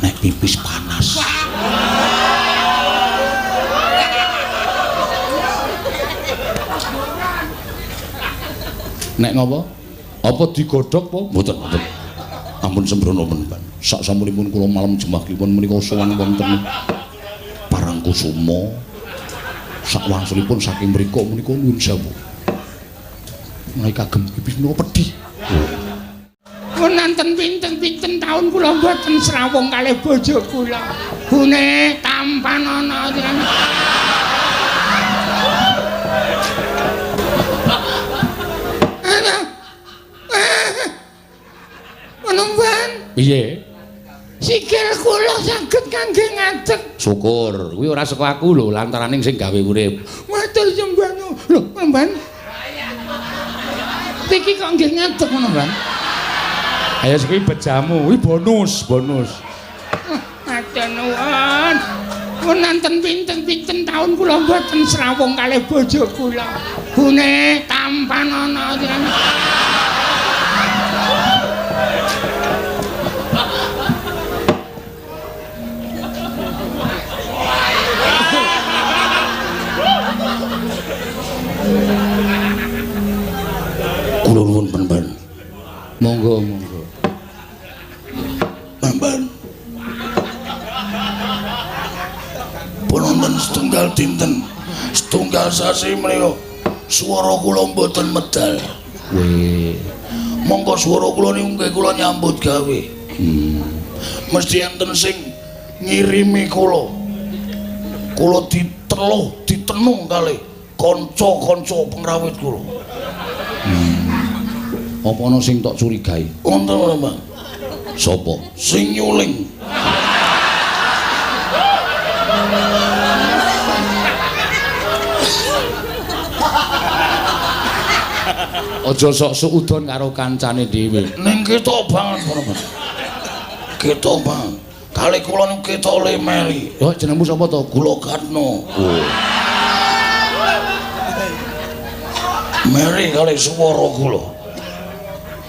Nek pipis panas. Nek ngopo? Apa digodhog apa? Mboten, mboten. Ampun sembrono Panembahan. Sak sampunipun kula malam Jemah Kliwon menika sowan wonten Parangkusuma. Sak wangsulipun saking mriku menika nuwun sewu. Menawi kagem pipis menika pedhi. Pun nanten pinten-pinten taun kula mboten srawung kalih bojo kula. Gune tampanana. Panembahan. Piye? Sikil kula saged kangge ngadeg. Syukur, kuwi ora saka aku lho, lantaraning sing gawe urip. Matur sembah nuwun. Lho, Panembahan. Iki kok nggih ngadeg Panembahan? Ayo kuwi bejamu, kuwi bonus, bonus. Matur nuwun. Pun nanten pinten-pinten taun kula mboten srawung kalih bojo kula. Gune tampanana. Kula nuwun Panembahan. Monggo, monggo. Panembahan. Pun wonten setunggal dinten, setunggal sasi menika swara kula mboten medal. Weh, Monggo swara kula niku nggih kula nyambut gawe. Mesti enten sing ngirimi kula. Kula diteluh, ditenung kalih kanca-kanca pengrawit kula. Apa ana sing tok curigai? Wonten ora, Mbak? Sapa? Sing nyuling. Aja sok suudon karo kancane dhewe. Ning ketok banget, Mbak. Ketok banget. Kali kula niku ketok le meli. Oh, jenengmu sapa to? Kula Katno. Oh. Meri kali swara kula.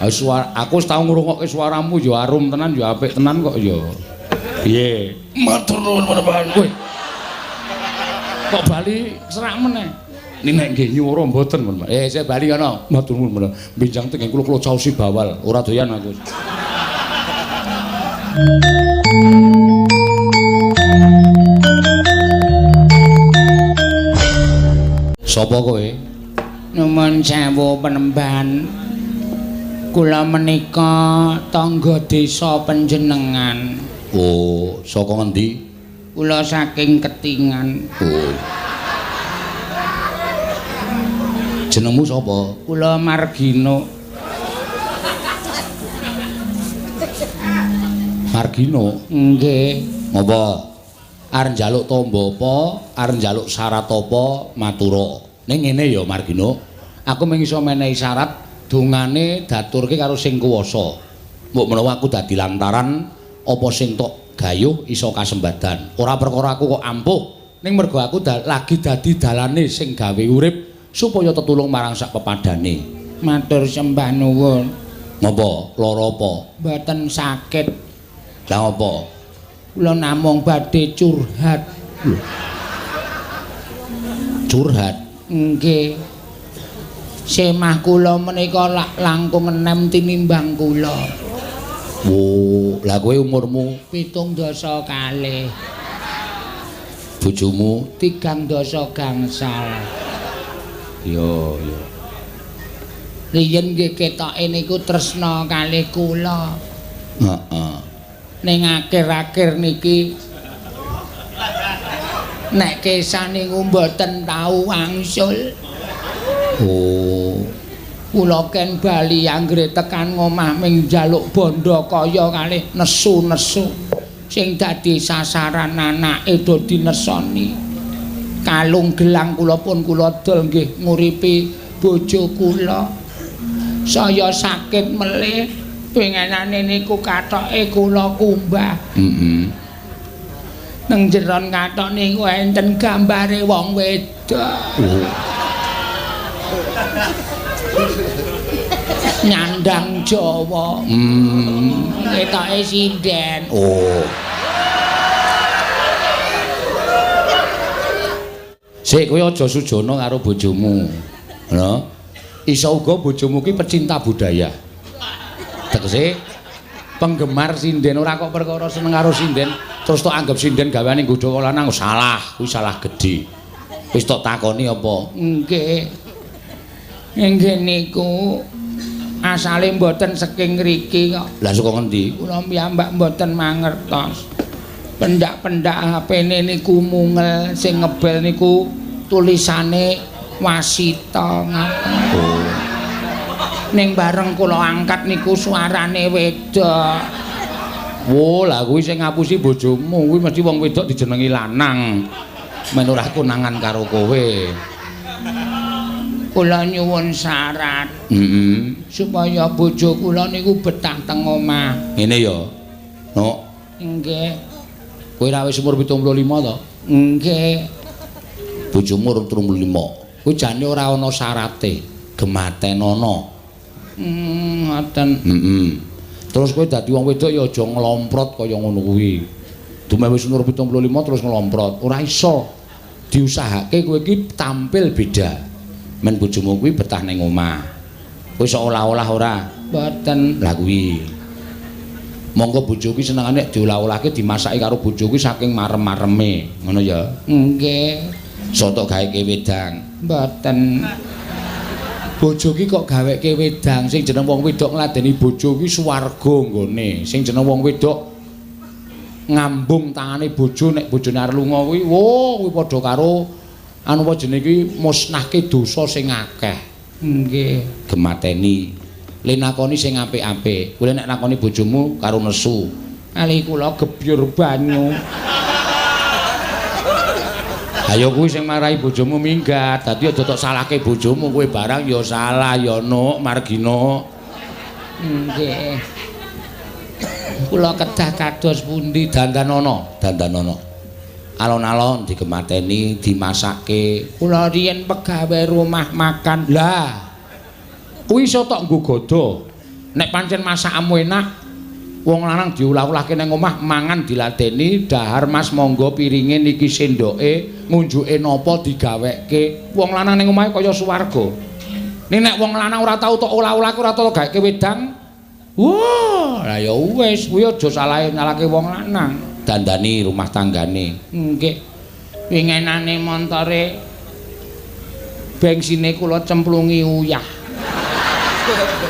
Ha suara aku wis tau ngrungokke suaramu ya arum tenan ya apik tenan kok ya. Piye? Matur nuwun Panembahan. Weh. Kok bali serak meneh? Nek nggih nyuwara mboten, Pak. Saya bali kono. Matur nuwun menawa. Benjang teng kula kula caosi bawal, ora doyan aku. Sapa kowe? Nuwun sewu Panembahan. Kula menika tangga desa panjenengan. Oh, saka ngendi? Kula saking Ketingan. Oh. Jenengmu sapa? Kula Margino. Margino. Nggih. Ngopo? Arep njaluk tamba apa? Arep njaluk syarat apa? Matura. Ning ngene ya Margino, aku mung iso menehi syarat dongane daturke karo sing kuwasa. Mbok menawa aku dadi lantaran apa sing tok gayuh iso kasembadan. Ora perkara aku kok ampuh, ning mergo aku lagi dadi dalane sing gawe urip supaya tetulung marang sak pepadane. Matur sembah nuwun. Ngopo? Lara apa? Mboten sakit. Lah ngopo? Kula namung badhe curhat. Lho. Curhat? Nggih. Semah kula menika lak langkung enem tinimbang kula. Wo, lah kowe umurmu 72. Bojomu 3 gangsal. Yo yo. Riyen nggih ketoke niku tresna kalih kula. Heeh. Ning akhir-akhir niki nek kesah niku mboten tau wangsul. Oh. Kula ken bali anggere tekan ngomah ming njaluk bondo kaya kalih nesu-nesu sing dadi sasaran anake do dinesoni. Kalung gelang kula pun kula dol nggih nguripi bojo kula. Saya sakit melih pengenane niku kathoke kula kumbah. Heeh. Nang jeron kathok niku enten gambare wong wedok. Oh. Nyandang Jawa. Ketoke sinden. Oh. Sik kowe aja sujana karo bojomu. Ngono. Iso uga bojomu ki pecinta budaya. Tegese penggemar sinden, ora kok perkara seneng karo sinden terus tok anggap sinden gaweane nggodha wong lanang, salah, kuwi salah gedhe. Wis tok takoni apa? Nggih. Nggih niku asale mboten saking ngriki kok. Lah saka ngendi? Kula piyambak mboten mangertos. Pendak-pendak HP-ne niku mungel, sing ngebel niku tulisane Wasita ngaten. Oh. Ning bareng kula angkat niku suarane wedok. Wo, lah kuwi sing ngapusi bojomu, kuwi mesti wong wedok dijenengi lanang. Men ora konangan karo kowe. Kula nyuwun syarat. Heeh. Supaya bojo kula niku betah teng omah. Ngene ya. Nok. Nggih. Kowe ra wis umur 75 to? Nggih. Bojomu umur 35. Kuwi jane ora ana syarate. Gematenono. Ngoten. Heeh. Terus kowe dadi wong wedok ya aja nglomprot kaya ngono kuwi. Dumeh wis umur 75 terus nglomprot, ora iso. Diusahake kowe iki tampil beda. Men bojomu kuwi betah ning omah. Kowe iso olah-olah ora? Mboten. Lah kuwi. Monggo bojo kuwi senengane nek diolah-olahke dimasaki karo bojo kuwi saking marem-mareme, ngono ya? Nggih. Soto gaeke wedang. Mboten. Bojo ki kok gaweke wedang, sing jeneng wong wedok ngladeni bojo kuwi swarga nggone. Sing jeneng wong wedok ngambung tangane bojo nek bojone arep lunga kuwi, wo kuwi padha karo anu apa jenenge kuwi musnahke dosa sing akeh. Nggih. Gemateni. Le nakoni sing apik-apik. Kuwi nek nakoni bojomu karo nesu. Ali kula gebyur banyu. Ayo kuwi sing marahi bojomu minggat. Dadi aja tok salahke bojomu, kowe barang ya salah ya Nuk, Margino. Nggih. Kula kedah kados pundi? Dandanono, dandanono. Alon-alon digemateni, dimasake. Kula riyen pegawe rumah makan. Lah, kuwi iso tok nggo godha. Nek pancen masakanmu enak, wong lanang diolah-olahke nang omah, mangan diladeni, dahar Mas monggo piringe niki sendoke, ngunjuke napa digawekke. Wong lanang ning omahe kaya swarga. Ning nek wong lanang ora tau tok olah-olahke, ora tau gawekke wedang, wah, lah ya wis, kuwi aja salahe nyalake wong lanang. Dandani rumah tanggane. Nggih. Wingenane montore bengsine kula cemplungi uyah.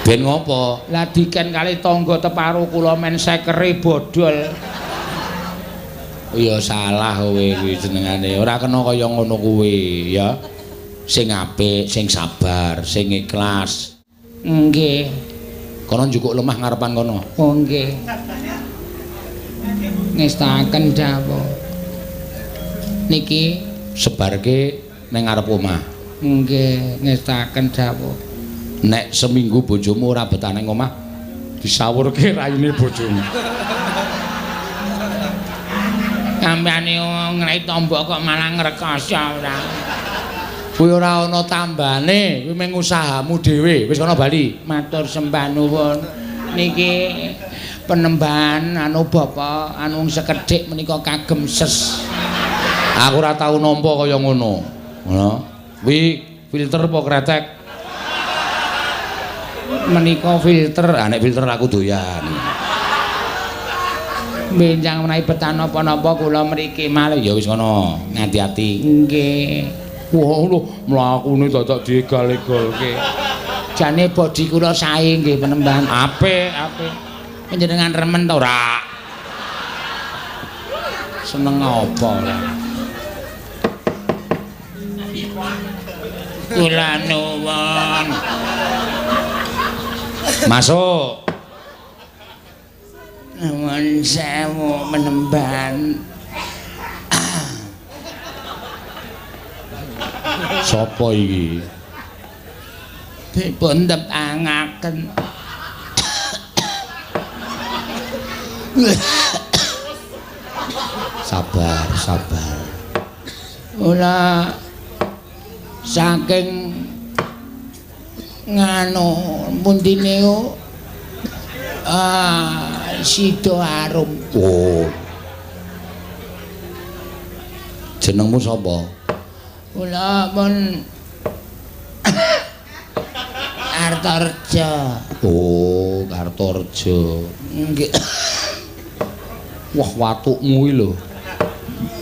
Ben ngopo? Lah diken kali tangga teparo kula men sekere bodol. Ya salah kowe kuwi jenengane. Ora kena kaya ngono kuwi ya. Sing apik, sing sabar, sing ikhlas. Nggih. Kono njukuk lemah ngarepan kono. Oh nggih. Ngestaken dawuh. Niki sebarke ning ngarep omah. Nggih, ngestaken dawuh. Nek seminggu bojomu ora betah ning omah, disawurke raine bojomu. Sampeyan ngrek tombok kok malah ngrekoso ora. Kuwi ora ana tambane, kuwi mung usahamu dhewe. Wis kono bali. Matur sembah nuwun. Niki penembahan anu bapak anu sekedhik menika kagem ses. Aku ora tau nampa kaya ngono. Ngono. Kuwi filter apa kretek? Menika filter. Ah nek filter aku doyan. Benjang menawi betah napa-napa kula mriki malih. Ya wis ngono, ngati-ati. Nggih. Wah lho, mlakune dadak diegal-egalke. Jane bodi kula sae nggih penembahan. Apik, apik. Panjenengan remen ta ora? Seneng apa ora? Kula nuwun. Masuk. Nuwun sewu penembahan. Sapa iki? Dipun tepangaken. Sabar, sabar. Kula saking nganu pundi niku Sidoarum. Oh. Jenengmu sapa? Kula pun Kartorejo. Oh, Kartorejo. Nggih. Wah, watukmu iki lho.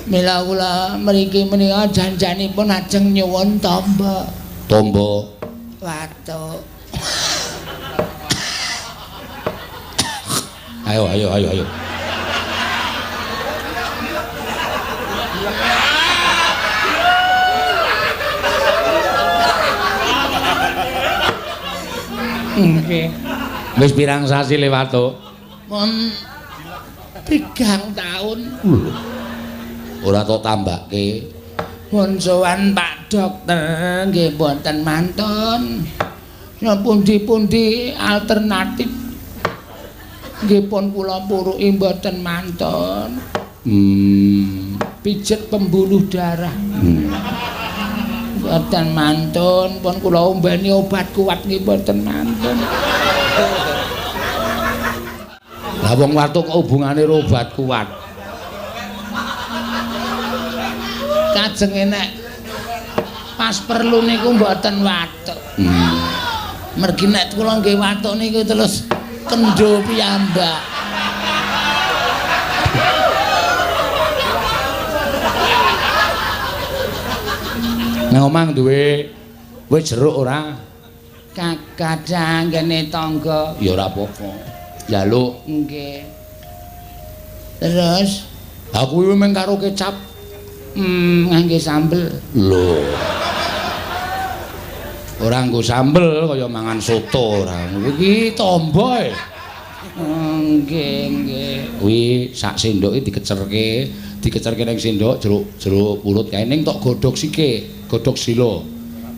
Mila kula mriki menika janjanipun ajeng nyuwun tamba. Tamba watuk. Ayo ayo ayo ayo. Nggih. Wis pirang sasi le watuk? Mun 3 taun. Ora tok tambake. Pun sowan Pak Dokter nggih mboten mantun. Pundi-pundi alternatif nggih pun kula puruki mboten mantun. Pijet pembuluh darah. Mboten mantun, pun kula ombeni obat kuat nggih mboten mantun. Lah wong watuk kok hubungane karo obat kuat? Kajenge nek pas perlu niku mboten watuk. Mergi nek kula nggih watuk niku terus kendho piyambak. Nang omah duwe wis jeruk ora? Kakadang ngene tangga. Ya ora apa-apa. Njaluk. Nggih. Terus aku kuwi mung karo kecap. Ngangge sambel. Lho. Ora nggo sambel kaya mangan soto ora. Iki tombo e. Nggih, nggih. Kuwi sak sendoke dikecerke, dikecerke ning sendok jeruk purut kae ning tok godhog sike, godhog sila.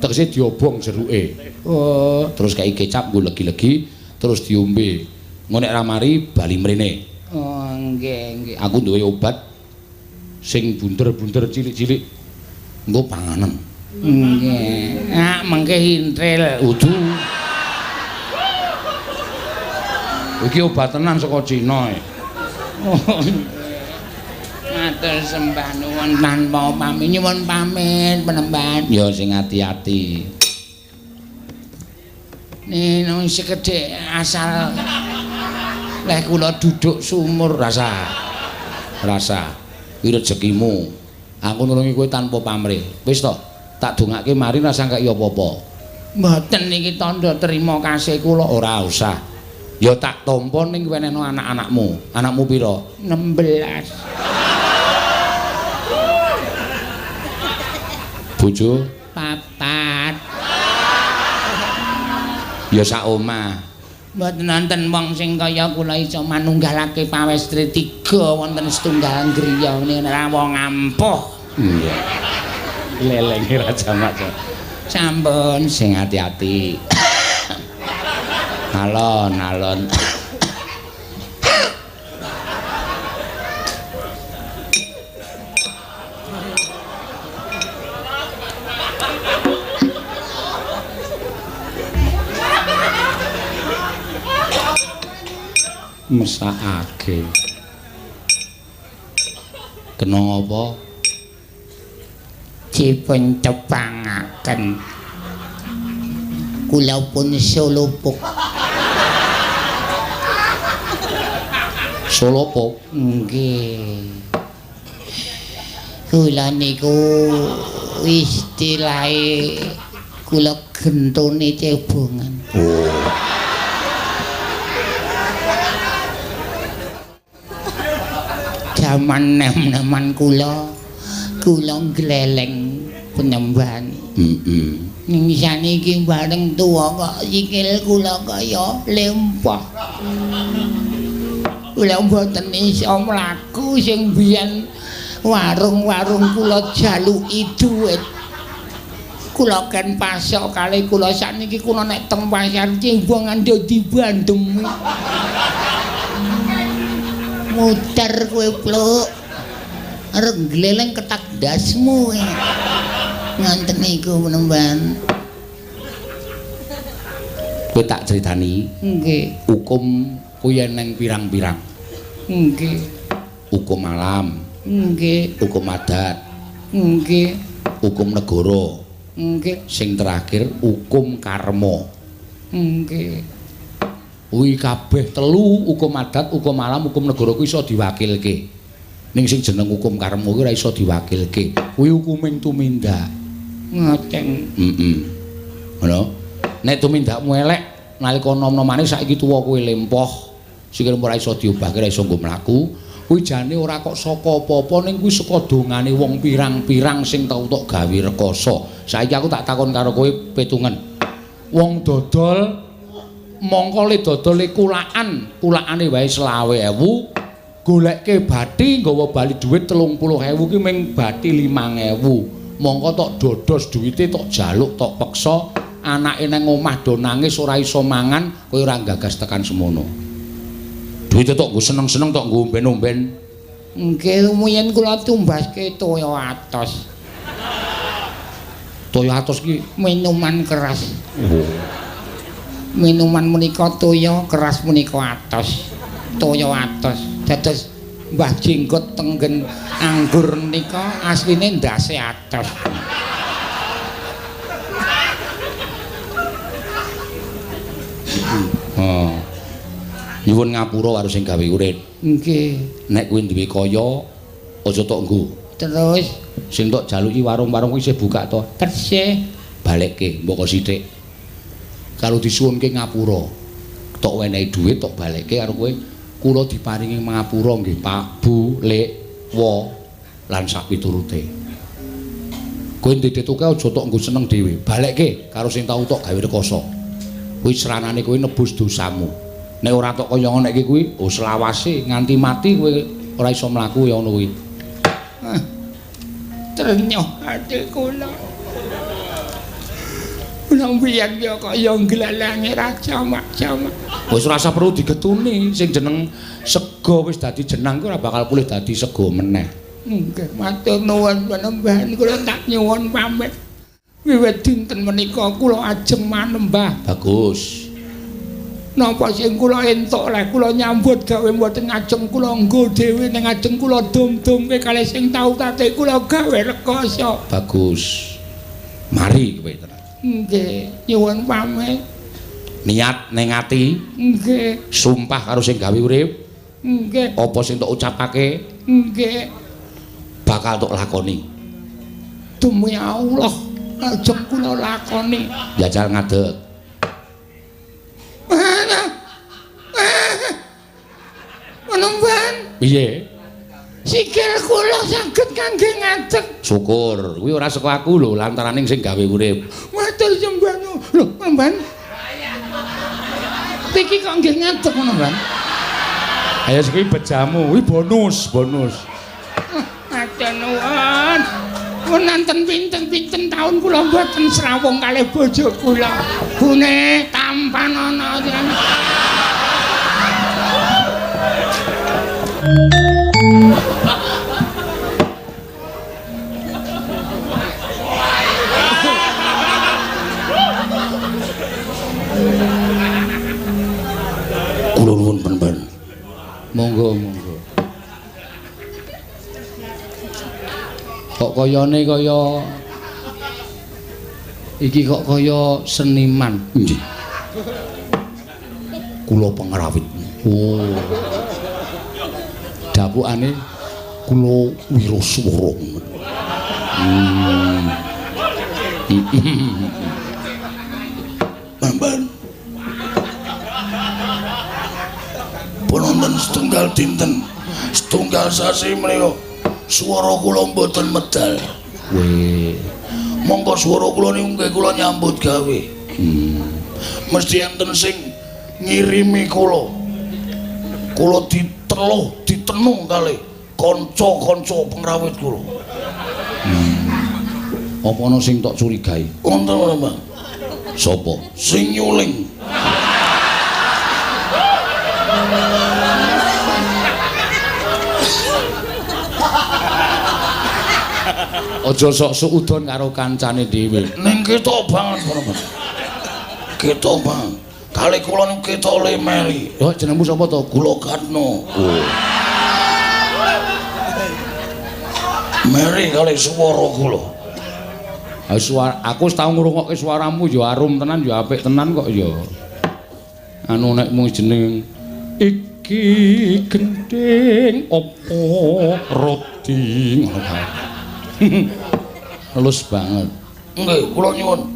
Tegese diobong jeruke. Oh, terus kei kecap nggo legi-legi terus diombe. Engko nek ra mari bali mrene. Oh, nggih, nggih. Aku duwe obat sing bunder-bunder cilik-cilik engko panganen. Nggih. Ah, mengke intril. Udu. Iki obat tenan saka Cina e. Oh. Matur sembah nuwun tanpa pamit, nyuwun pamit penemban. Ya sing ati-ati. Nino sekedhik asal leh kula duduk sumur rasa. Rasa. Kuwi rezekimu. Aku nulungi kowe tanpa pamrih. Wis to, tak dongake mari rasa kaya apa-apa. Mboten niki tandha terima kasih kula. Ora usah. Ya tak tampa ning wenehno anak-anakmu. Anakmu pira? 16. Bojo 4. Ya sak omah. Mboten wonten wong sing kaya kula iso manunggalake pawestri 3 wonten setunggal griya ngene ora wong ampuh. Iya. Lelenge raja maca. Sampun sing ati-ati. Alon alon. Mesakake. Kena apa? Dipun tepangaken. Kula pun solopuk. Solopuk? Nggih. Kula niku istilahe kula gentone cebongan. Oh. Jaman nem-neman kula, kula gleleng penyembahan. Ning saniki bareng tuwa kok sikil kula kaya lempah. Kula mboten iso mlaku sing biyen warung-warung kula jaluki dhuwit. Kula ken pasok kalih kula sakniki kula nek teng pasar cembongan dadi bandem. Muter kowe pluk. Arep gleleng ketak ndasmu. Nganten niku penemban. Kowe tak critani. Nggih. Hukum kuwi eneng pirang-pirang. Nggih. Hukum alam. Nggih. Hukum adat. Nggih. Hukum negara. Nggih. Sing terakhir hukum karma. Nggih. Kuwi kabeh telu, hukum adat, hukum alam, hukum negara kuwi iso diwakilke. Ning sing jeneng hukum karma kuwi ora iso diwakilke. Kuwi hukuming tumindak. Ngoten. Heeh. Ngono. Nek tumindakmu elek nalika nom-nomane saiki tuwa kowe lempoh, sikilmu ora iso diobahke, ora iso nggo mlaku. Kuwi jane ora kok saka apa-apa, ning kuwi saka dongane wong pirang-pirang sing tau tok gawe rekoso. Saiki aku tak takon karo kowe petungen. Wong dodol mongko le dodole kulaan, kulaane wae 25.000, golekke bathi nggawa bali dhuwit 30.000 ki ming bathi 5.000. Mongko tok dodos duwite tok jaluk tok peksa, anake nang omah do nangis ora iso mangan, kowe ora gagas tekan semono. Duwite tok nggo seneng-seneng tok nggo omben-omben. Nggih, rumiyin kula tumbaske toya atos. Toya atos ki minuman keras. Oh. Minuman menika toya keras menika atos. Toya atos. Dados Mbah Jenggot tenggen anggur menika asline ndase atos. Oh. Nyuwun ngapura karo sing gawe urip. Nggih. Nek kuwi duwe kaya aja tok nggo. Terus sing tok jaluki warung-warung kuwi isih buka to? Tesih. Balekke mboko sithik. Karo disuwunke ngapura. Tok wenehi dhuwit tok balekke karo kowe. Kula diparingi ngapura nggih Pak, Bu, Lek, Wo lan sak piturute. Kowe ndedhet akeh aja tok nggo seneng dhewe. Balekke karo sing tau tok gawe rekoso. Kuwi sranane kowe nebus dosamu. Nek ora tok kaya ngono iki kuwi, oh selawase nganti mati kowe ora iso mlaku ya ngono kuwi. Trenyuh ati kula. Kula mbiyen ya kaya nglalange raja mak-jamak. Wis ora usah perlu digetuni, sing jeneng sega wis dadi jenang kuwi ora bakal pulih dadi sega meneh. Nggih, matur nuwun panembahan kula tak nyuwun pamit. Wiwit dinten menika kula ajeng manembah. Bagus. Napa sing kula entuk leh kula nyambut gawe mboten ngajeng kula nggo dhewe ning ngajeng kula dum-dumke kalih sing tau tate kula gawe rekoso. Bagus. Mari kowe tenan. Nggih, nyuwun pamit. Niat ning ati. Nggih. Sumpah karo sing gawe urip. Nggih. Apa sing tok ucapake? Nggih. Bakal tok lakoni. Demi Allah, ajeng kula lakoni. Jajal ngadeg. Menemban. Piye? Sikil kula saged kangge ngadeg. Syukur, kuwi ora saka aku lho, lantaraning sing gawe urip. Matur sembah nuwun. Lho, Menemban. Iki kok nggih ngadeg Menemban? Ayo iki bejamu, kuwi bonus, bonus. Matur nuwun. Wonten pinten-pinten taun kula mboten srawung kalih bojo kula. Bune tampanana. Kula nuwun penemban. Monggo, monggo. Kok kayane kaya iki kok kaya seniman. Nggih. Kula pengrawit. Oh. Dapukane kula wiraswara. Pamban. Penonton setunggal dinten, setunggal sasi menika swara kula mboten medal. Weh, mongko swara kula niku nggih kula nyambut gawe. Mesti enten sing ngirimi kula. Kula diteluh, ditenung kalih kanca-kanca pengrawit kula. Apa ana sing tok curigai? Wonten ora, Mbah? Sapa? Sing nyuling. Aja sok suudon karo kancane dhewe. Ning ketok banget, Mbah. Ketok banget. Kali kula niku ketok le meri. Lho jenengmu sapa to? Kula Katno. Oh. Meri kali swara kula. Suara aku wis tau ngrungokke suaramu ya arum tenan ya apik tenan kok ya. Anu nek mung jeneng iki gending opo roti ngono kae. Halus banget. Nggih, kula nyuwun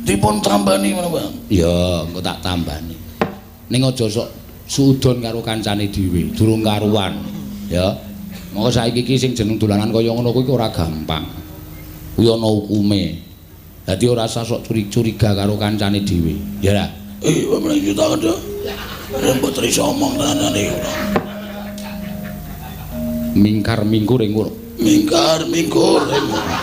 dipun tambani menapa? Ya, engko tak tambani. Ning aja sok suudon karo kancane dhewe, durung karuan. Ya. Monggo saiki iki sing jeneng dolanan kaya ngono kuwi ora gampang. Kuwi ana hukume. Dadi ora usah sok curiga karo kancane dhewe. Ya ra? Meneh juta kandha. Mboten iso omong tenan iki. Mingkar mingkur ing ngono. Mingkar mingkur ing ngono.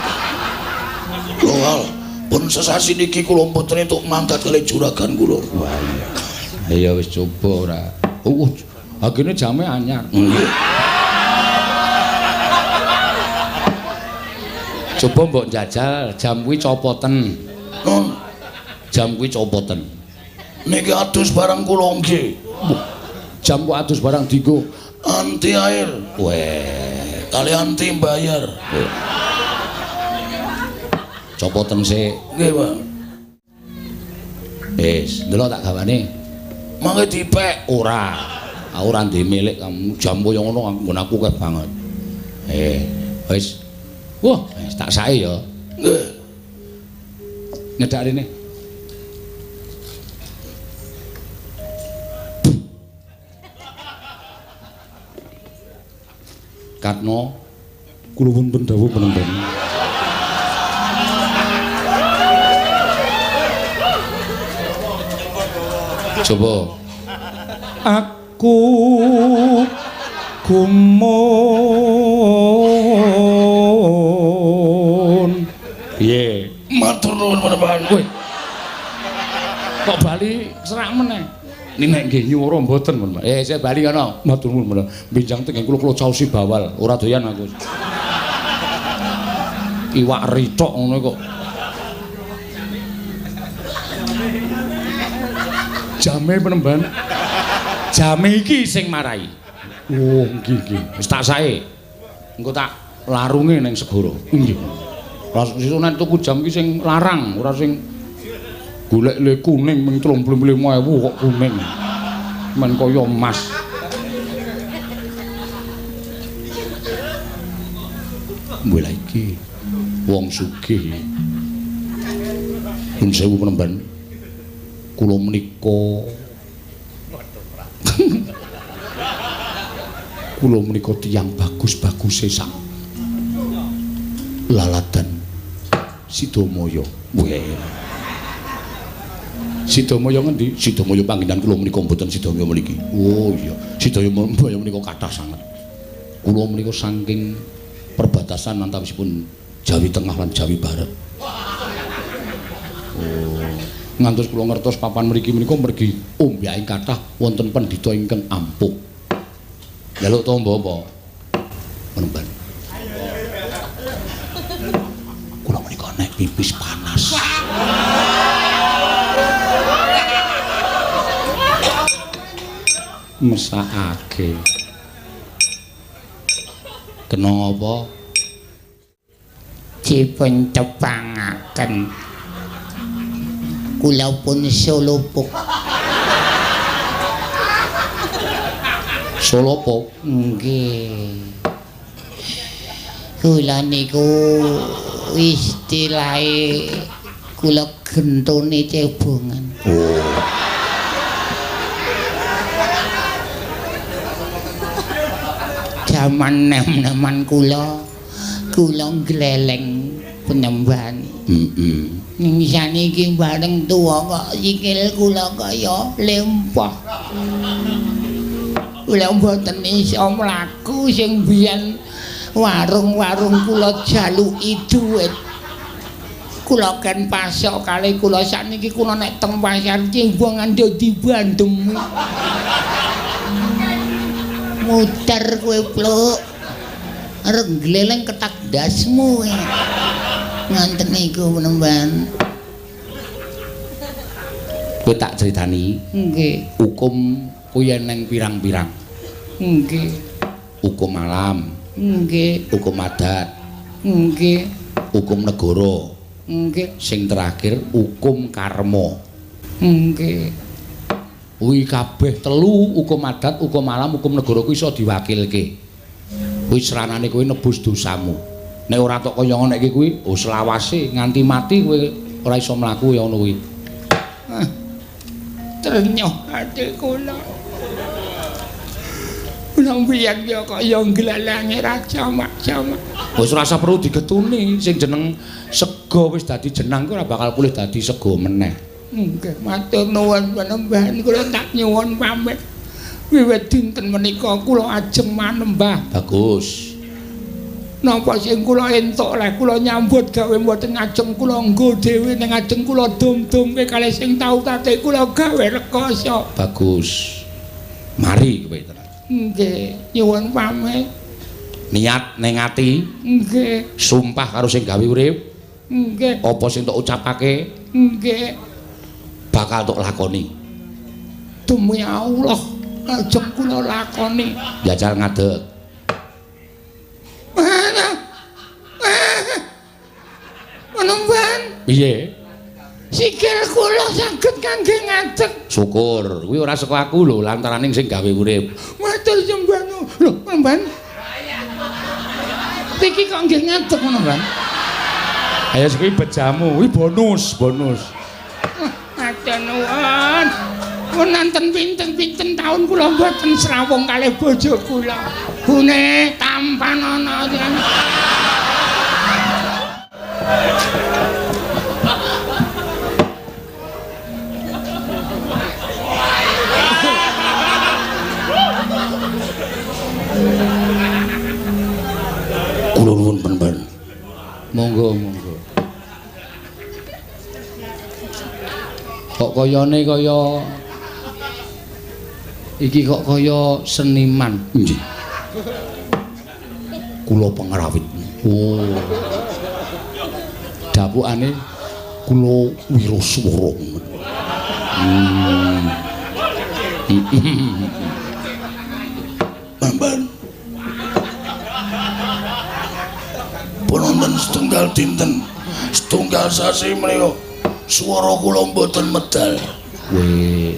Lho, pun sesasi niki kula mboten entuk mangkat kali juragan kula. Wah iya. Ya wis coba ora. Agene jame anyar. Nggih. Coba mbok njajal jam kuwi copoten. Jam kuwi copoten. Niki adus barang kula nggih. Jam kok adus barang dienggo anti air. Weh, kali anti bayar. Copoten sik. Nggih, Pak. Wis, ndelok tak gawane. Mangke dipek ora. Aku ora ndek milik kamu jam kaya ngono nggon aku akeh banget. Wis. Wah, wis tak sae ya. Nggih. Nyedak rene. Katno kula wonten dawuh penenten. Coba aku gumun. Piye? Matur nuwun penemban. Kowe kok bali serak meneh. Nek nggih nyuwara mboten, Pak. Saya bali kono. Matur nuwun menawa. Benjang teng kula kula caosi bawal, ora doyan aku. Iwak rithok ngono kok. Jame penemban. Jame iki sing marai. Oh, nggih nggih. Wis tak sae. Engko tak larunge ning segara. Nggih. Lah sesuk nek tuku jam iki sing larang, ora sing golek le kuning ming 35.000 kok kuning. Men kaya emas. Mbok iki wong sugih. Pun sewu penemban. Kula menika kula menika tiyang bagus-baguse sak laladan Sidamaya. Weh. Sidamaya ngendi? Sidamaya panggenan kula menika mboten Sidamaya mriki. Oh iya, Sidamaya menika kathah sanget. Kula menika saking perbatasan antawisipun Jawi Tengah lan Jawi Barat. Oh. Ngantos kula ngertos papan mriki menika mergi ombyaking kathah wonten pendhita ingkang ampuh. Njaluk tombo apa? Penemban. Kula menika nek pipis panas. Mesakake. Kena apa? Dipun tepangaken. Kula pun solopuk. Solopuk? Nggih. Kula niku istilahe kula gentone cebongan. Oh. Jaman nem-neman kula, kula ngleleng penyembahan. Heeh. Ning saniki bareng tuwa kok sikil kula kaya lempah. Kula mboten iso mlaku sing biyen warung-warung kula jaluki dhuwit. Kula ken pasok kalih kula sakniki kula nek teng pasar cembongan dadi bandem. Muter kowe pluk. Arep gleleng ketak ndasmu. Nganten niku penemban. Kowe tak critani. Nggih. Hukum kuwi eneng pirang-pirang. Nggih. Hukum alam. Nggih. Hukum adat. Nggih. Hukum negara. Nggih. Sing terakhir hukum karma. Nggih. Kuwi kabeh telu, hukum adat, hukum alam, hukum negara kuwi iso diwakilke. Kuwi sranane kowe nebus dosamu. Nek ora tok kaya ngono iki kuwi, oh selawase nganti mati kowe ora iso mlaku ya ngono kuwi. Trenyuh ati kula. Kula mbiyen ya kaya nglalange raja mak-jamak. Wis ora usah perlu digetuni, sing jeneng sega wis dadi jenang kuwi ora bakal pulih dadi sega meneh. Nggih, matur nuwun panembahan, kula tak nyuwun pamit. Wiwit dinten menika kula ajeng manembah. Bagus. Napa sing kula entuk leh kula nyambut gawe mboten ajeng kula nggo dhewe ning ajeng kula dum-dumke kalih sing tau tate kula gawe rekoso. Bagus. Mari kowe tenan. Nggih, nyuwun pamit. Niat ning ati. Nggih. Sumpah karo sing gawe urip. Nggih. Apa sing tok ucapake? Nggih. Bakal tok lakoni. Demi Allah, ajeng kula lakoni. Jajal ngadeg. Panembahan. Piye? Sikil kula saged kangge ngadeg. Syukur, kuwi ora saka aku lho, lantarane sing gawe urip. Matur sembah nuwun. Lho, panembahan. Iki kok nggih ngadeg panembahan? Ayo kuwi bejamu, kuwi bonus, bonus. Matur nuwun. Wonten pinten-pinten taun kula mboten srawung kalih bojo kula. Bune tampanana. Kula nuwun panembahan. Monggo, monggo. Kok kayane kaya iki kok kaya seniman. Nggih. Kula pengrawit. Oh. Dapukane kula wiraswara. Panembahan. Wonten setunggal dinten, setunggal sasi menika swara kula mboten medal. Weh.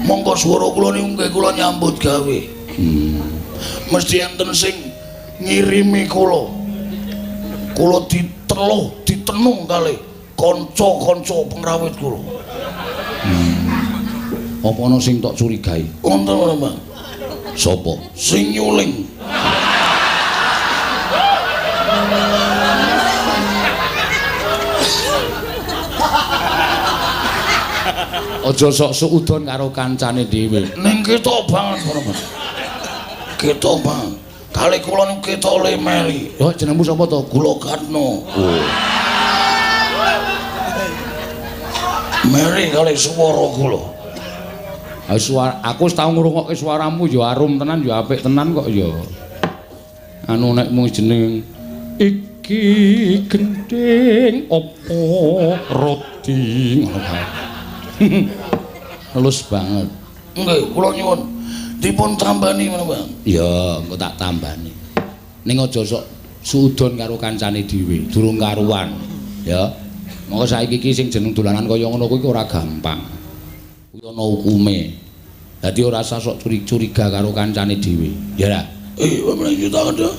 Monggo swara kula niku nggih kula nyambut gawe. Mesti enten sing ngirimi kula. Kula diteluh, ditenung kalih kanca-kanca pengrawit kula. Apa ana sing tok curigai? Wonten ora, Bang? Sapa? Sing nyuling. Aja sok suudon karo kancane dhewe. Ning ketok banget ngono, Mas. Ketok banget. Kali kula niku ketok le meri. Lho jenengmu sapa to? Kula Gatno. Oh. Meri kali swara kula. Ha suara aku wis tau ngrungokke suaramu ya arum tenan ya apik tenan kok ya. Anu nek mung jeneng iki gendhing apa roti ngono kae. Halus banget. Nggih, kula nyuwun dipun tambani menapa, Bang? Ya, engko tak tambani. Ning aja sok suudon karo kancane dhewe, durung karuan. Ya. Monggo saiki iki sing jeneng dolanan kaya ngono kuwi ora gampang. Kuwi ana hukume. Dadi ora usah sok curiga karo kancane dhewe. Ya ra? Wong juta kandha.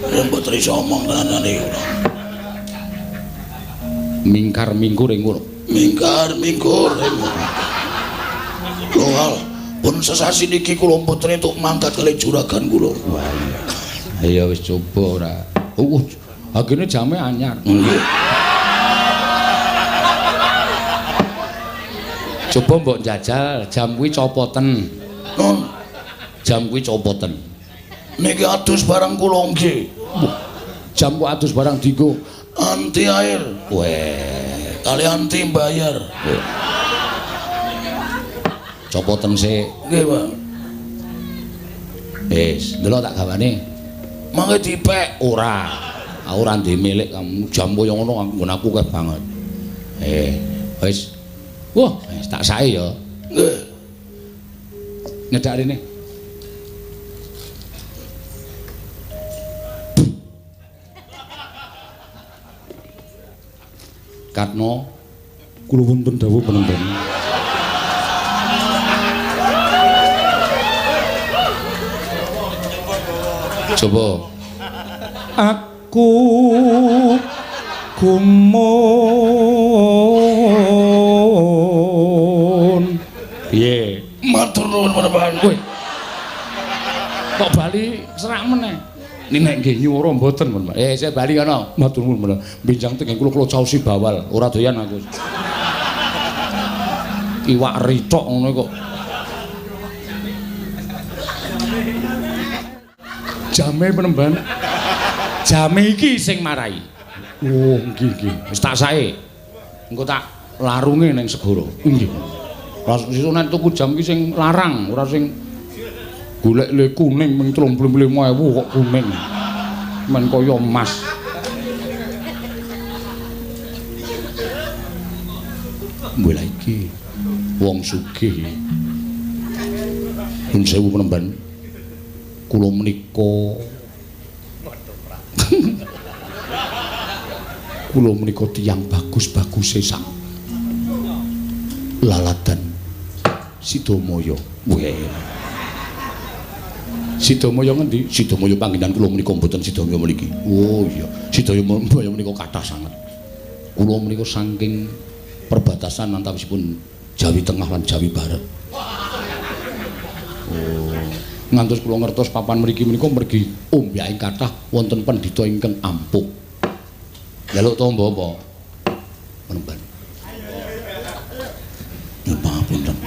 Mboten iso omong tenan iki. Mingkar mingkur ing ngono. Mingkar mingkur. Lho, pun sesasi niki kula mboten entuk mangkat kalih juragan kula. Wah iya. Ya wis coba ora. Agene jame anyar. Nggih. Coba mbok njajal jam kuwi copoten. Non. Jam kuwi copoten. Niki adus barang kula nggih. Jam kok adus barang dienggo anti air. Weh. Kali anti bayar. Copoten sik. Nggih, Pak. Wis, ndelok tak gawane. Mangke dipek ora. Aku ora ndek milik kamu jam kaya ngono nggon aku akeh banget. Wis. Wah, wis tak sae ya. Nggih. Nyedak rene. Katno kula wonten dawuh Panembahan. Coba aku gumun. Piye? Matur nuwun Panembahan. Kowe kok bali serak meneh. Nek nggih nyuwara mboten, Pak. Saya bali kono. Matur nuwun, Pak. Benjang teng kula kula caosi bawal, ora doyan aku. Iwak rithok ngono kok. Jame Panembahan. Jame iki sing marai. Oh, nggih nggih. Wis tak sae. Engko tak larunge ning segara. Nggih. Langsung sesuk nek tuku jam iki sing larang, ora sing golek le kuning ming 35.000 kok kuning. Men kaya emas. Mbah iki wong sugih. Nuwun sewu Panembahan. Kula menika kula menika tiyang bagus-baguse sak laladan Sidamaya. Weh. Sidamaya ngendi? Sidamaya panggenan kula menika mboten Sidamaya mriki. Oh iya, Sidamaya menika kathah sanget. Kula menika saking perbatasan antawisipun Jawi Tengah lan Jawi Barat. Oh, ngantos kula ngertos papan mriki menika mergi ombyaking kathah wonten pendhita ingkang ampuh. Njaluk tombo apa? Panembahan. Nyuwun pangapunten.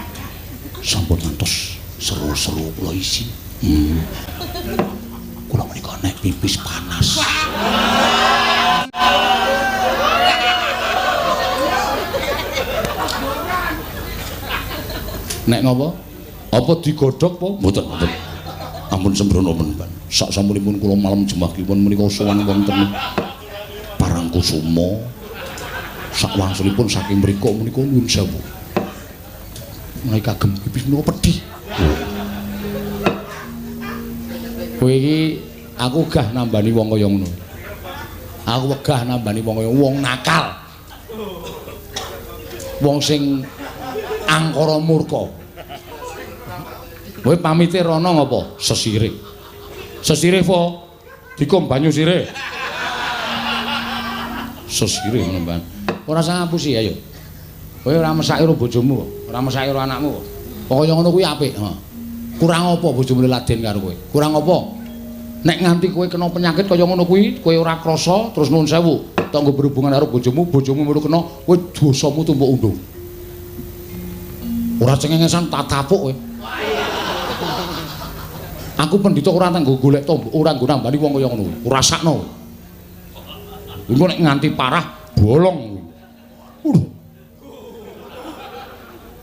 Sampun ngantos seru-seru kula isi. Kula menika nek pipis panas. Nek ngopo? Apa digodhog apa? Mboten, mboten. Ampun sembrono Panembahan. Sak sampunipun kula malem jemah kliwon menika sowan wonten Parangkusuma. Sak wangsulipun saking mriku menika nuwun sewu. Menawi kagem pipis menika pedhi. Kowe iki aku gah nambani wong kaya ngono. Aku wegah nambani wong kaya wong nakal. Wong sing angkara murka. Kowe pamite rono ngopo? Sesirih. Sesirih po? Dikom banyu sirih. Sesirih ngono, Mbah. Ora usah ngapusi ayo. Kowe ora mesake karo bojomu, ora mesake karo anakmu. Pokoke ngono kuwi apik, heeh. Kurang apa bojomu laden karo kowe? Kurang apa? Nek nganti kowe kena penyakit kaya ngono kuwi, kowe ora krasa terus nuwun sewu, tanggo berhubungan karo bojomu, bojomu melu kena, kowe dosamu tumpuk unduh. Ora cengengesan tak tapuk kowe. Aku pendhita ora tanggo golek tombo, ora nggo nambani wong kaya ngono kuwi. Ora sakno. Engko nek nganti parah bolong.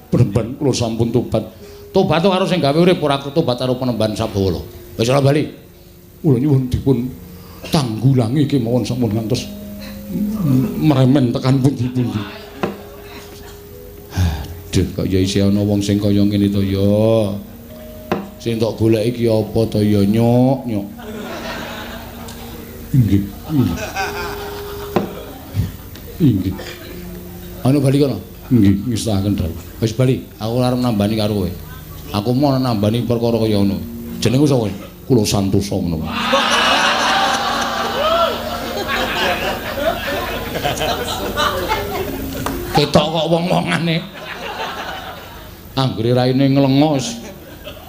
Panembahan kula sampun tobat. Tobat karo sing gawe urip ora tobat karo Panembahan Sabdawala. Wis ora bali. Kula nyuwun dipun tanggulangi kemawon sampun ngantos meremen tekan pundi-pundi. Aduh, kok ya isih ana wong sing kaya ngene to ya. Sing tok goleki iki apa to ya, nyok, nyok. Inggih. Inggih. Anu bali kono. Nggih, ngestahaken dawuh. Wis bali, aku ora arep nambani karo kowe. Aku mau nambani perkara kaya ngono. Jenengku sapa? Kula Santosa menawa. Ketok kok wong-wongane. Anggere raine nglengos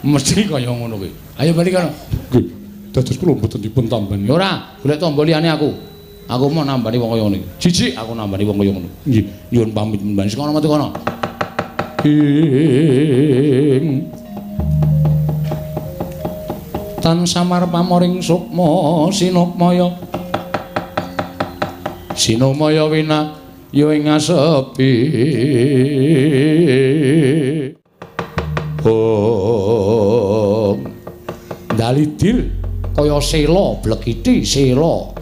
mesti kaya ngono kuwi. Ayo bali kono. Nggih. Dados kula mboten dipun tambani. Ora, golek tombo liyane aku. Aku mau nambani wong kaya ngono iki. Jijik aku nambani wong kaya ngono. Nggih, nyuwun pamit mbani sing kono metu kono. Ing tan samar pamoring sukma sinukmaya. Sinumaya wina ya ing asepi. Om dalidil kaya sela blekiti sela.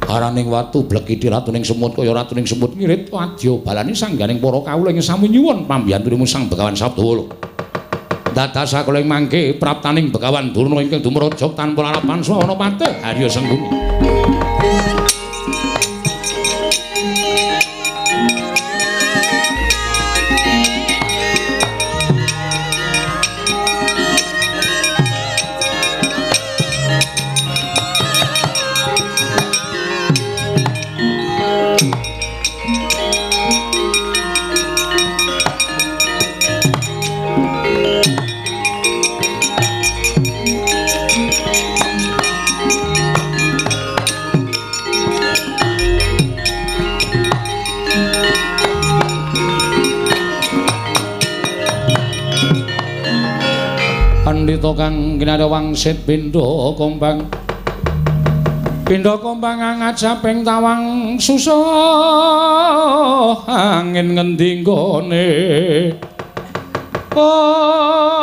Araning watu blekiti ratuning semut kaya ratuning semut ngirit wadya balane sangganing para kawula ing sami nyuwun pambiyantunipun Sang Begawan Sabdawala. Dados sakula ing mangke praptaning Begawan Durna ingkang dumraja tanpa larapan sawana patih Arya Sengguni. Pendhita kang kinarya wangsit pindha kombang. Pindha kombang ngajaping tawang susah angin ngendi nggone. Ong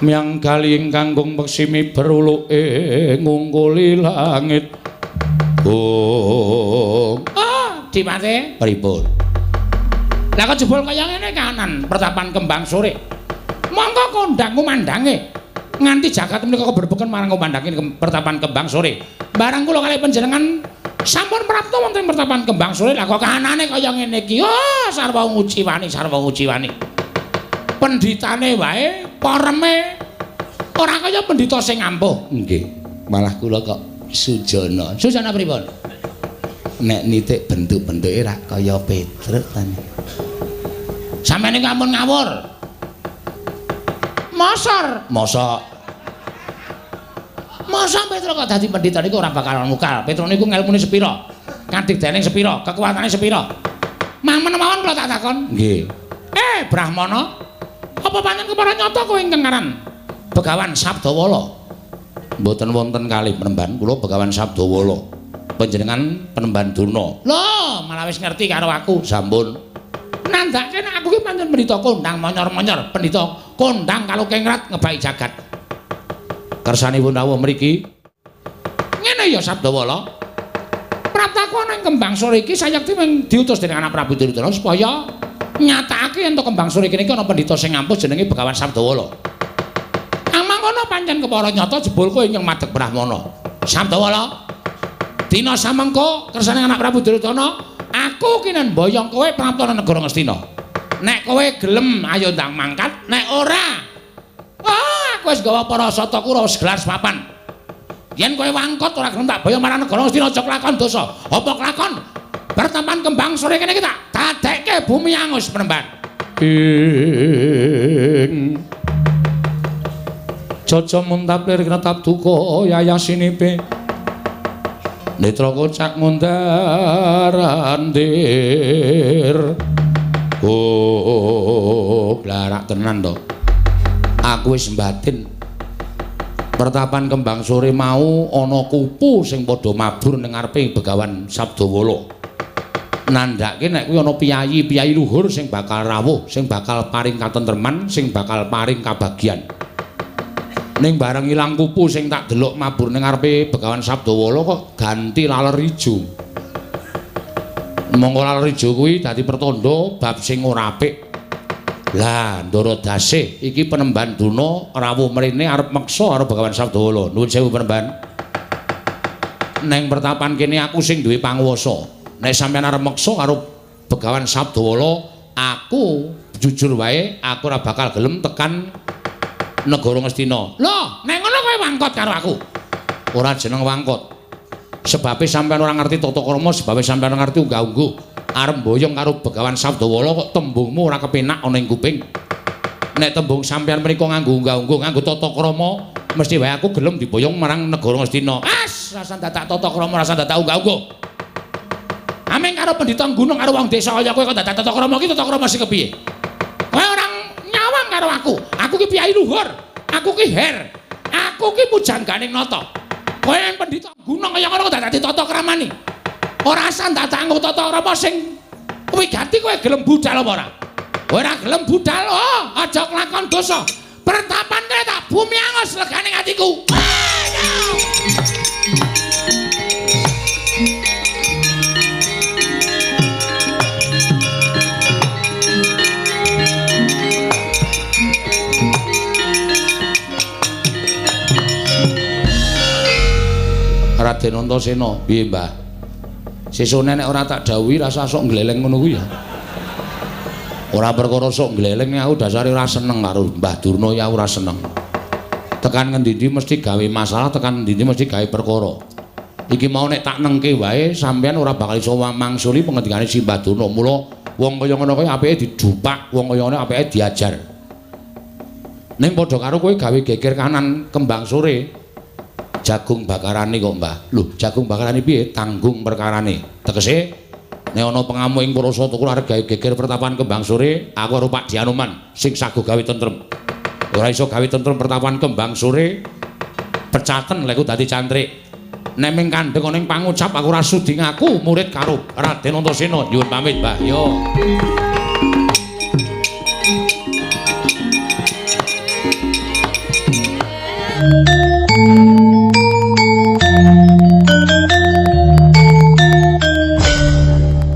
myang kali ingkang kangkung peksi miber uluke ngungkuli langit. Ong. Oh, Dimate pripun? Lah kok jebul kaya ngene kahanan pertapan Kembang Sore. Monggo kondang kumandange. Nganti jagat menika keberbeken marang kumandange pertapan Kembang Sore. Barang kula kalih panjenengan sampun prapta wonten pertapan Kembang Sore, lah kok kahanane kaya ngene iki. Oh, sarwa nguciwani, sarwa nguciwani. Pendhitane wae poreme ora kaya pendhita sing ampuh. Nggih, malah kula kok sujana. Sujana pripun? Nek nitik bentuk-bentuke ra kaya Petruk ta. Sampeyan niku ampun ngawur. Mosor, mosok. Mosok Petruk kok dadi pendhita niku ora bakal mukal. Petruk niku ngelmune sepira? Kadigdane sepira? Kekuatane sepira? Mamen mawon kula tak takon. Nggih. Brahmana, apa pancen kepara nyata kowe ingkang aran Begawan Sabdawala? Mboten wonten kalih penemban, kula Begawan Sabdawala. Panjenengan penemban Durna. Lho, malah wis ngerti karo aku. Sampun. Nandhake nek aku ki pancen pendhita kondang monyor-monyor, pendhita kondang kalukengrat ngebaki jagat. Kersanipun rawuh mriki. Ngene ya Sabdawala. Praptaku ana ing Kembang Sore iki sayekti mung diutus dening anak Prabu Duryudana supaya nyatakake yen to Kembang Sore iki ana pendhita sing ampuh jenenge Begawan Sabdawala. Amangkana pancen kepara nyata jebul kowe ingkang madheg Brahmana. Sabdawala, dina samengko kersane anak Prabu Duryudana, aku kinen mboyong kowe prapta negara Ngastina. Nek kowe gelem ayo ndang mangkat, nek ora, aku wis gawa para sata Kurawa segelar sepapan. Yen kowe wangkot ora gelem tak boyong marang negara Ngastina, aja kelakon dosa. Apa kelakon? Pertapan Kembang Sore kene iki tak dadekke bumi angus penemban. Ing Caca muntaplir kretap duka yayasinipe. Netra kocak mundar andir. Oh, blarak tenan to. Aku wis mbatin. Pertapan Kembang Sore mau ana kupu sing padha mabur ning ngarepe Begawan Sabdawala. Nandhake nek kuwi ana piyayi-piyayi luhur sing bakal rawuh, sing bakal paring katentreman, sing bakal paring kabagyan. Ning bareng ilang kupu sing tak delok mabur ning ngarepe Begawan Sabdawala kok ganti laler ijo. Monggo laler ijo kuwi dadi pertanda bab sing ora apik. Lah, Ndara Dasih iki penemban Durna rawuh mrene arep meksa karo Begawan Sabdawala. Nuwun sewu penemban. Neng pertapan kene aku sing duwe panguwasa. Nek sampeyan arep meksa karo Begawan Sabdawala, aku jujur wae aku ora bakal gelem tekan negara Ngastina. Lho, nek ngono kowe wangkot karo aku. Ora jeneng wangkot. Sebabe sampeyan ora ngerti tata krama, sebabe sampeyan ora ngerti unggah-ungguh. Arep mboyong karo Begawan Sabdawala kok tembungmu ora kepenak ana ing kuping. Nek tembung sampeyan mriku nganggo unggah-ungguh, nganggo tata krama, mesti wae aku gelem diboyong marang negara Ngastina. As, rasa dadak tata krama, rasa dadak unggah-ungguh. Ameng karo pendhita gunung karo wong desa kaya kowe kok dadak tata krama iki tata krama sing kepiye? Kowe ora nyawang karo aku. Aku ki piyayi luhur, aku ki her, aku ki pujangganing nata. Kowe pendhita gunung kaya ngono kok dadak ditata kramani. Ora asal dadak nganggo tata krama sing wigati kowe gelem budal apa ora? Ora gelem budal, oh, aja kelakon dosa. Pertapan kene tak bumi angus legane atiku. Raden Antasena, piye Mbah? Sesone nek ora tak dawuhi rasa sok ngleleng ngono kuwi ya. Ora perkara sok ngleleng, aku dasare ora seneng karo Mbah Durna ya ora seneng. Tekan ngendi-endi mesti gawe masalah, tekan ngendi-endi mesti gawe perkara. Iki mau nek tak nengke wae sampean ora bakal iso mangsuli pengendikane si Mbah Durna. Mula wong kaya ngono kuwi apike didupak, wong kaya ngono apike diajar. Ning padha karo kowe gawe geger kanan Kembang Sore. Jagung bakarane kok, Mbah. Lho, jagung bakarane piye? Tanggung perkarane. Tegese Nek ana pengamuk ing Parasata kula arep gawe geger pertapan Kembang Sore, aku karo Pak Dianoman sing sago gawe tentrem. Ora iso gawe tentrem pertapan Kembang Sore, pecaten lek dadi cantrik. Nek ming kandheng ana ing pangucap aku ora sudi ngaku murid karo Raden Antasena. Nyuwun pamit, Mbah. Yo.